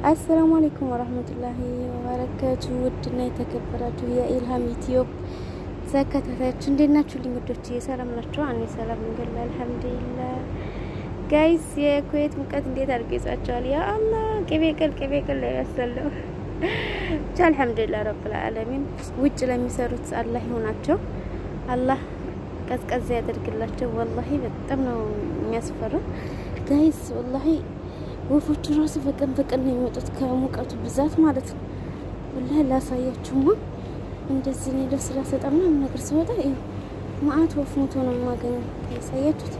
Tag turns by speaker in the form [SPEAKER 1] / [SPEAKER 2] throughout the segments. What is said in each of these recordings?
[SPEAKER 1] السلام عليكم ورحمة الله وبركاته። ውድና የተከበራችሁ የኢልሃም ኢትዮፕ ተከታታዮች፣ እንዴት ናችሁ? ልጆች ሰላም ናቸው? እኔ ሰላም እንገላ الحمد لله። Guys፣ የኩዌት ሙቀት እንዴት አድርጎ ይዟቸዋል? يا الله፣ ቅቤ ቅል ቅቤ ቅል ያሰለው። ብቻ الحمد لله رب العالمين። ውጭ ለሚሰሩት አላህ ይሆናቸው፣ አላህ ቀዝቀዝ ያደርግላቸው። والله በጣም ነው የሚያስፈራው guys። والله ወፎቹ ራሱ በቀን በቀን ነው የሚወጡት ከሙቀቱ ብዛት ማለት ነው። والله ላሳያችሁማ፣ እንደዚህ እኔ ልብስ ላሰጣ ምናምን ነገር ስወጣ ይኸው መአት ወፍ ሞቶ ነው የማገኘው። ያሳያችሁት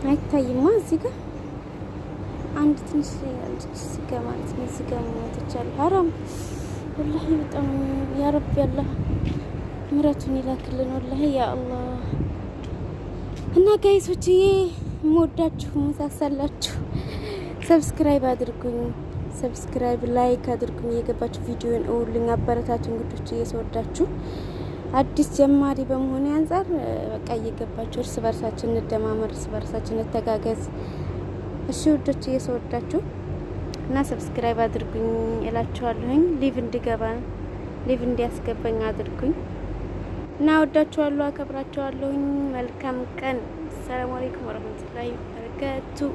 [SPEAKER 1] አይታይማ። እዚህ ጋር አንድ ትንሽ ያለች እዚህ ጋር ማለት ነው። እዚህ ጋር ሞተች አለ። حرام والله በጣም። يا ربي አላህ ምረቱን ይላክልን። والله يا الله። እና guys ኦችዬ፣ የምወዳችሁ መሳሳላችሁ፣ subscribe አድርጉኝ። Subscribe፣ like አድርጉኝ። እየገባችሁ ቪዲዮን እውልኝ፣ አበረታቱኝ። እንግዶች እየተወዳችሁ አዲስ ጀማሪ በመሆኔ አንጻር በቃ እየገባችሁ እርስ በርሳችን እንደማመር፣ እርስ በርሳችን እንተጋገዝ። እሺ ውዶች፣ እየተወዳችሁ እና subscribe አድርጉኝ እላችኋለሁኝ። Live እንድገባ live እንዲያስገባኝ አድርጉኝ እና ወዳችኋለሁ፣ አከብራችኋለሁኝ። መልካም ቀን። السلام عليكم ورحمة الله وبركاته።